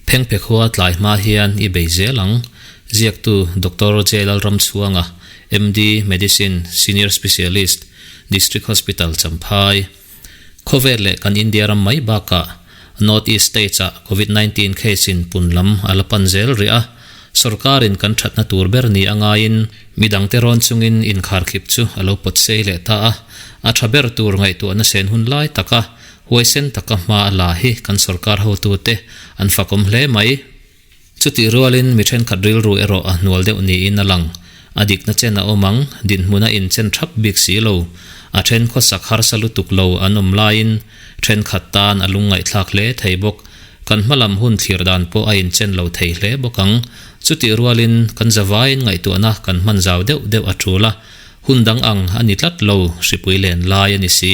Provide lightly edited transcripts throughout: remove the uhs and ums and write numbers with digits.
Phengphe khua tlai hma hian i bei zel ang. Ziaktu Doctor J Lalramchhuanga, MD, Medicine, Senior Specialist, District Hospital, Champhai. Khawvel leh kan India ram mai bakah North East States ah Covid 19 case in pun lam a la pan zel rih a, sorkarin kan thatna tur ber ni a ngaiin midangte rawn chungin inkharkhip chu a lo pawt sei leh ta a, a tha ber tur ngaihtuahna sen hun lai taka huaisen taka hma a la hi kan sorkar hotute an fakawm hle mai. Chutih rualin mi thenkhat rilru erawh a hnual deuh niin a lang. A dikna chen a awm ang, dinhmun a inchen thap bik si lo. A then khawsak harsa lutuk lo an awm laiin thenkhat tan a lungngaihthlak hle thei bawk. Kan hmalam hun thlir dan pawh a inchen lo thei hle bawk ang. Chutih rualin kan zavaiin ngaihtuahna kan hman zau deuh deuh a tul a, hun dang ang a ni tlat lo, hripui len lai a ni si.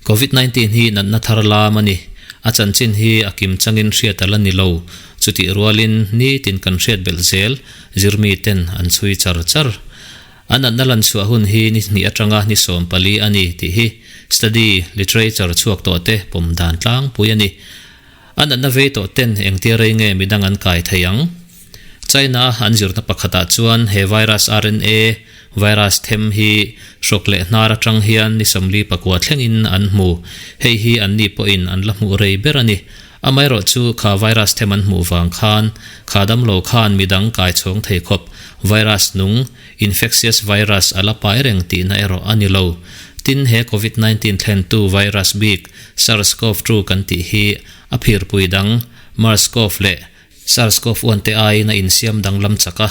Covid 19 hi natna thar lam a ni. A chanchin hi a kim changin hriat a la ni lo. Chutih rualin nitin kan hriat belh zel, zirmi ten an chhui char char. A natna lan chhuah hun hi ni hnih atanga ni 14 a ni tih hi study literature chhuak tawh te pawm dan tlangpui a ni. A natna vei tawh ten engtia rei nge midang an kai thei ang? China a an zirna pakhatah chuan he virus RNA virus them hi hrawk leh hnar atang hian ni 44 thlengin an hmu. Hei hi anni pawhin an la hmuh rei ber a ni. Amaherawhchu kha virus them an hmuh vang khan kha damlo khan midang kai chhawng thei khawp virus nung, infectious virus, a la pai reng tihna erawh a ni lo. Tin, he Covid 19 thlentu virus bik SARS-CoV-2 kan tih hi a phirpui dang MERS-CoV leh SARS-CoV 1 te aiin a insiam danglam chak a,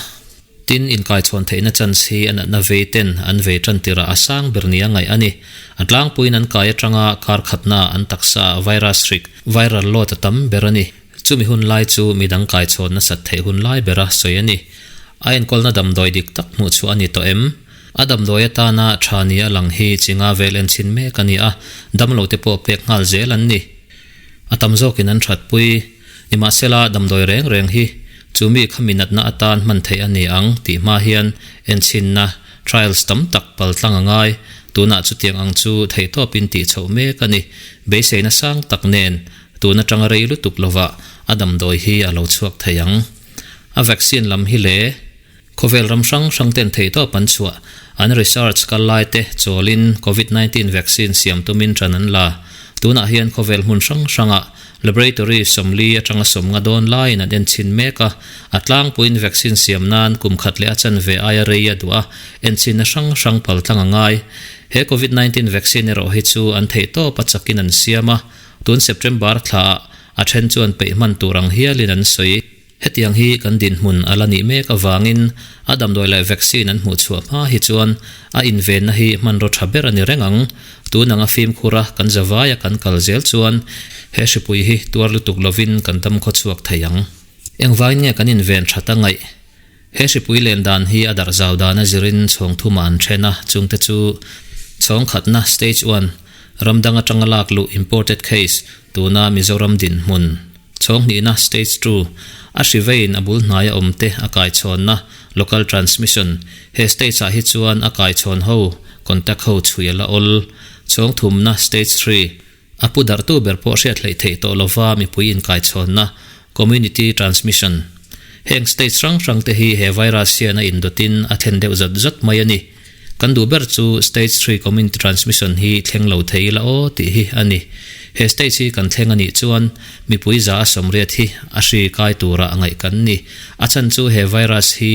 tin inkaichhawn theihna chance hi a natna vei ten an vei tan tirah a sang ber nia ngaih a ni. A tlangpuiin an kai atanga kar khatnaah an taksa ah virus hrik, viral load, a tam ber a ni. Chumi hun lai chu midang kaichhawn nasat theih hun lai bera sawi a ni. A enkawlna damdawi dik tak hmuh chhuah a ni tawh em? A damdawi atana tha nia lang hi chinga vel enchin mek a ni a, damlo te pawh pek nghal zel an ni. A tam zawkin an thatpui. Nimahsela, damdawi reng reng hi chu mi kha mi natna atan hman theih a ni ang tih hma hian enchhinna, trials, tam tak pal tlang a ngai. Tunah chutiang ang chu theihtawpin tih chhoh mek a ni. Beiseina sang tak nen tun atanga rei lutuk lovah a damdawi hi a lo chhuak thei ang. A vaccine lam hi le. Khawvel ram hrang hrang ten theihtawp an chhuah. An research kal lai te chawlin Covid 19 vaccine siam tumin ṭan an la. Tunah hian khawvel hmun hrang hrangah laboratory 40 atanga 50 dawn laiin an enchhin mek a. A tlangpuiin vaccine siam nan kum khat leh a chanve aia rei a duh a, enchhinna hrang hrang pal tlang a ngai. He Covid 19 vaccine erawh hi chu an theihtawp a chakin an siam a, tun September thlaah a then chuan peih hman tur ang hialin an sawi. Hetiang hi kan dinhmun a la nih mek avangin a damdawi leh vaccine an hmuh chhuah hma hi chuan a invenna hi hmanraw tha ber a ni reng ang. Tun anga fimkhura kan zavaia kan kal zel chuan he hripui hi tuar lutuk lovin kan dam khaw chhuak thei ang. Engvangin nge kan inven that a ngaih? He hripui len dan hi a darh zau dana zirin chhawng thumah an then a, chungte chu chhawng khatna, stage one, ram dang atanga lak luh, imported case, tuna Mizoram dinhmun, Chhawng hnihna, Stage 2, a hri veiin a bul hnaia awmte a kaichhawnna, local transmission, he stage ah hi chuan a kaichhawn ho, contact ho chhui a la awl. Chhawng thumna, Stage 3, a pu darhtu ber pawh hriat hleih theih tawh lova mipui inkaichhawnna, community transmission. Heng stage hrang hrang te hi he virus hian a indawtin a thlen deuh zawt zawt mai a ni. Kan duh ber chu stage 3 community transmission hi thleng lo thei ila aw tih hi a ni. He stage hi kan thleng a nih chuan mipui 180 hi a hri kai tura ngaih kan ni. A chhan chu he virus hi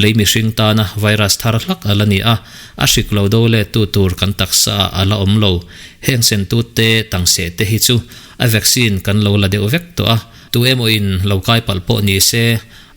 lei mihring tana virus thar hlak a la ni a, a hrik lo do let tu tur kan taksa ah a la awm lo. Heng sentut te tangseh te hi chu a vaccine kan lo la deuh vek tawh a, tu emaw in lo kai palh pawh ni se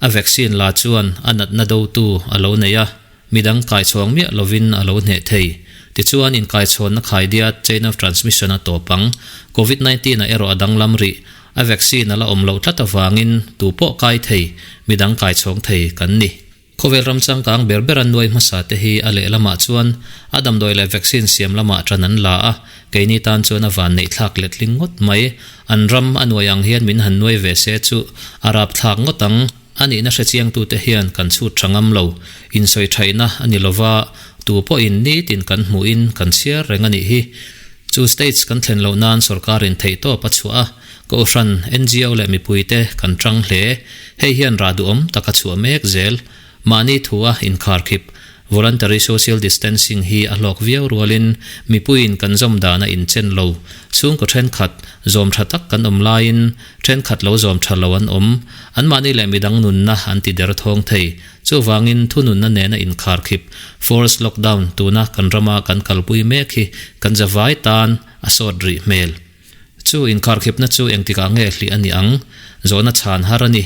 a vaccine la chuan a natna do tu a lo nei a. Midang kaichhawng miah lovin a lo hneh thei. Tichuan, inkaichhawnna khaidiat, chain of transmission, a tawp ang. Covid 19 ah erawh a danglam rih. A vaccine a la awm loh tlat avangin tu pawh kai thei, midang kaichhawng thei kan ni. Khawvel ram changkang ber ber an nuai hmasa te hi a lehlamah chuan a damdawi leh vaccine siam lamah ṭan an la a, keini tan chuan a vanneih thlak letling ngawt mai. An ram a nuai ang hian min han nuai ve se chu a rapthlak ngawt ang. A nihna hrechiangtute hian kan chhut tha ngam lo. Insawi thaihna a ni lova, tu pawhin nitin kan hmuhin kan chhiar reng a nih hi. Chu stage kan thlen loh nan sorkarin theihtawp a chhuah a, Kohhran, NGO leh mipuite kan tang hle. Hei hian rah duhawm tak a chhuah mek zel. Mahni thua inkharkhip, voluntary social distancing, hi a hlawk viau rualin mipuiin kan zawm dan a inchen lo. Chhungkaw thenkhat zawm tha tak kan awm laiin thenkhat lo zawm tha lo an awm. Anmahni leh midang nunna an ti der thawng thei. Chuvangin thununna nena inkharkhip, forced lockdown, tuna kan rama kan kalpui mek hi kan zavai tan a sawt rih hmel. Chu inkharkhipna chu engtikah nge hlih a ni ang? Zawhna chhan har a ni.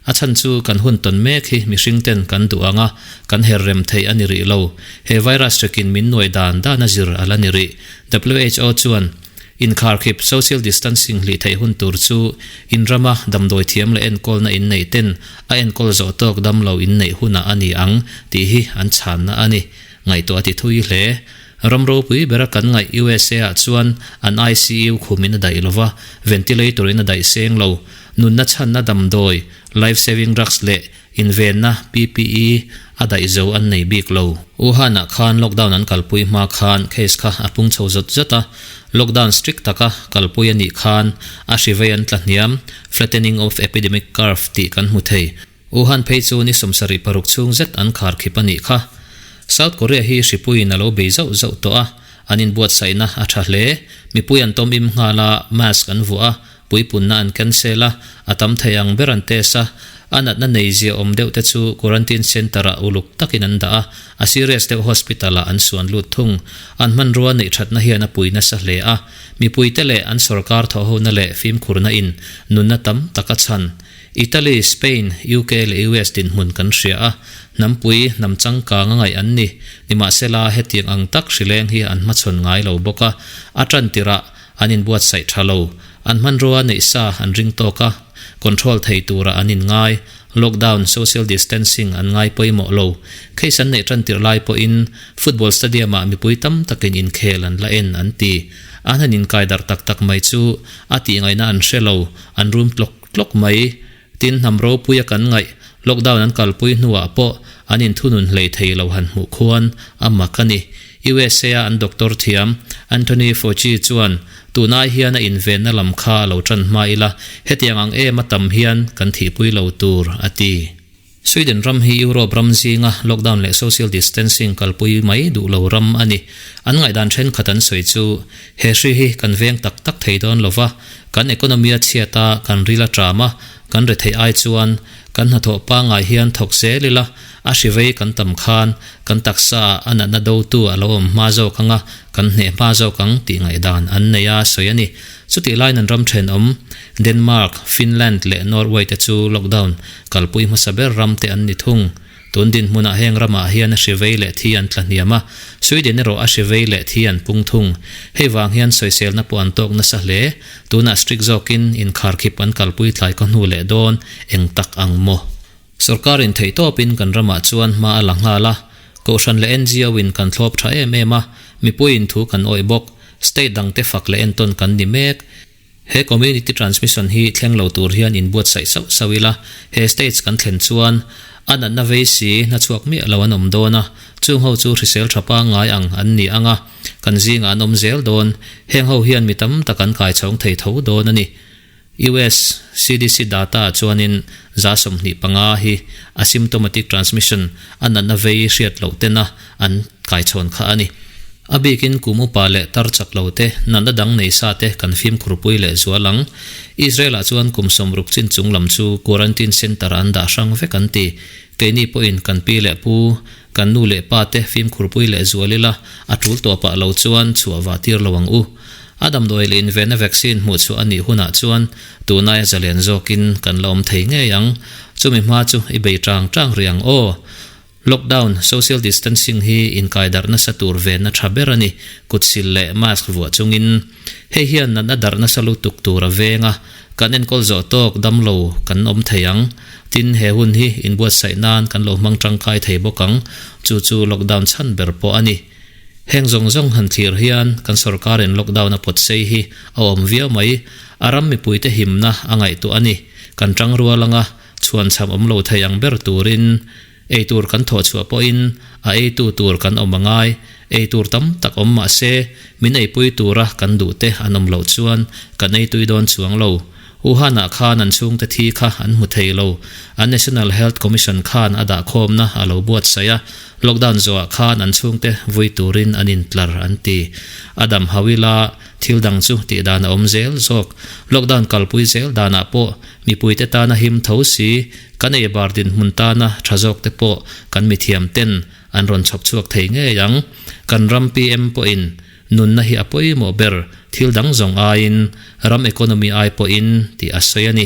A chhan chu kan hun tawn mek hi mihring ten kan duh ang a, kan her rem theih a ni rih lo. He virus hrekin min nuai dan dan a zir a la ni rih. WHO chuan inkharkhip, social distancing, hlih theih hun tur chu in rama damdawi thiam leh enkawlna in neih ten a enkawl zawh tawk damlo in neih hunah a ni ang tih hi an chhanna a ni. Ngaihtuah a ti thui hle. Ram ropui bera kan ngaih USA ah chuan an ICU khum in a daih lo va, ventilator in a daih seng lo. Nunna chhanna damdawi, life saving drugs leh invenna, PPE, a daih zo an nei bik lo. Wuhan ah khan lockdown an kalpui hma khan case kha a pung chho zawt zawt a, lockdown strict taka kalpui a nih khan a hri vei an tla hniam, flattening of epidemic curve, tih kan hmu thei. Wuhan phei chu ni 76 chhung zet an khar khip a nih kha. South Korea hi hripuiin a lo bei zauh zauh tawh a, an inbuatsaihna a tha hle. Mipui an tawm im nghal a, mask an vuah a, puipunna an cancel a, a tam thei ang ber an test a. A natna nei zia awm deuh te chu quarantine centre ah uluk takin an dah a, a serious deuh hospital ah an suan lut thung. An hmanrua neih thatna hian a pui nasa hle a, mipuite leh an sorkar thawhhona leh fimkhurna in nunna tam tak a chhan. Italy, Spain, UK leh US dinhmun kan hria a, hnampui, hnam changkang a ngaih an ni. Nimahsela, hetiang ang tak hrileng hi an hmachhawn ngai lo bawk a, a tan tirah an inbuatsaih tha lo. An hmanrua neih sa an ring tawk a, control thei tura an inngai. Lockdown, social distancing an ngai pawimawh lo. Case an neih tan tirh lai pawhin football stadium-ah mipui tam takin inkhel an la en an ti. An han inkai darh tak tak mai chu a tihngaihna an hre lo, an rum tlawk Tlawk mai, tin hnam ropuia kan ngaih lockdown an kalpui hnuah pawh an inthunun hlei thei lo han hmuh khuan a mak a ni. USA a an doctor thiam Anthony Fauci chuan tunai hian a invenna lam kha a lo tan hma ila, hetiang ang em a tam hian kan thihpui lo tur, a ti. Sweden ram hi Europe ram zinga lockdown leh social distancing kalpui mai duh lo ram a ni. An ngaihdan thenkhat an sawi chu, he hri hi kan veng tak tak thei dawn lo va, kan economy a chhiat a, kan ril a ṭam a, kan retheih ai chuan kan hnathawh pangngai hian thawk zel ila, a hri vei kan tam khan kan taksa ah a natna dotu a lo awm hma zawk ang a, kan hneh hma zawk ang tih ngaihdan an nei a sawi a ni. Chutih laiin an ram thenawm Denmark, Finland leh Norway te chu lockdown kalpui hmasa ber ram te an ni thung. Tun dinhmunah heng ramah hian a hri vei leh thi an tla hniam a, Sweden erawh a hri vei leh thi an pung thung. Hei vang hian sawiselna pawh an tawk nasa hle. Tunah strict zawkin inkharkhip an kalpui tlai khaw hnu leh dawn eng tak ang maw? Sorkarin theihtawpin kan ramah chuan hma a la nghal a, Kohhran leh NGO in kan thlawp tha em em a, mipuiin thu kan awih bawk. State dangte fak leh entawn kan ni mek. He community transmission hi thleng lo tur hian inbuatsaih sauh sauh ila, he stage kan thlen chuan a natna vei si hna chhuak miah lo an awm dawn a, chung ho chu hrisel tha pangngai ang an ni ang a, kan zingah an awm zel dawn. Heng ho hian mi tam tak an kai chhawng thei tho dawn a ni. US CDC data ah chuanin 25% hi asymptomatic transmission, a natna vei hriat loh tena an kaichhawn kha a ni. A bikin kum upa leh tar chak lo te, natna dang nei sa te kan fimkhurpui leh zual ang. Israel ah chuan kum 60 chin chung lam chu quarantine centre ah an dah hrang vek an ti. Keini pawhin kan pi leh pu, kan nu leh pa te fimkhurpui leh zual ila, a tul tawh pah lo chuan chhuah vah tir lo ang u. A damdawi leh invenna vaccine hmuh chhuah a nih hunah chuan tunai a zalen zawkin kan la awm thei ngei ang. Chumi hma chu i bei tang tang rih ang aw. Lockdown, social distancing hi inkai darh nasa tur venna tha ber a ni, kut sil leh mask vuah chungin. Hei hian natna darh nasa lutuk tur a veng a, kan enkawl zawh tawk damlo kan awm thei ang. Tin, he hun hi inbuatsaih nan kan lo hmang tangkai thei bawk ang, chu chu lockdown chhan ber pawh a ni. Heng zawng zawng han thlir hian kan sorkarin lockdown a pawt sei hi a awm viau mai, a ram mipuite himna a ngaihtuah a ni, kan tangrual anga chhuan cham awm lo thei ang ber turin Ei tur kan thawh chhuah pawhin a eitu tur kan awm a ngai. Ei tur tam tak awm mah se, min eipui tura kan duh te an awm loh chuan kan ei tui dawn chuang lo. Wuhan-ah khan an chhungte thi kha an hmu thei lo. An National Health Commission khan a dahkhawmna a lo buatsaih a, lockdown zawhah khan an chhungte vui turin an intlar an ti. A dam hau ila thil dang chu tih dan a awm zel zawk. Lockdown kalpui zel danah pawh mipuite tana him tho si, kan ei bar dinhmun tana tha zawk te pawh kan mithiam ten an rawn chhawp chhuak thei ngei ang. Kan ram PM pawhin Nunna hi a pawimawh ber, thil dang zawng aiin, ram economy ai pawhin, tih a sawi a ni.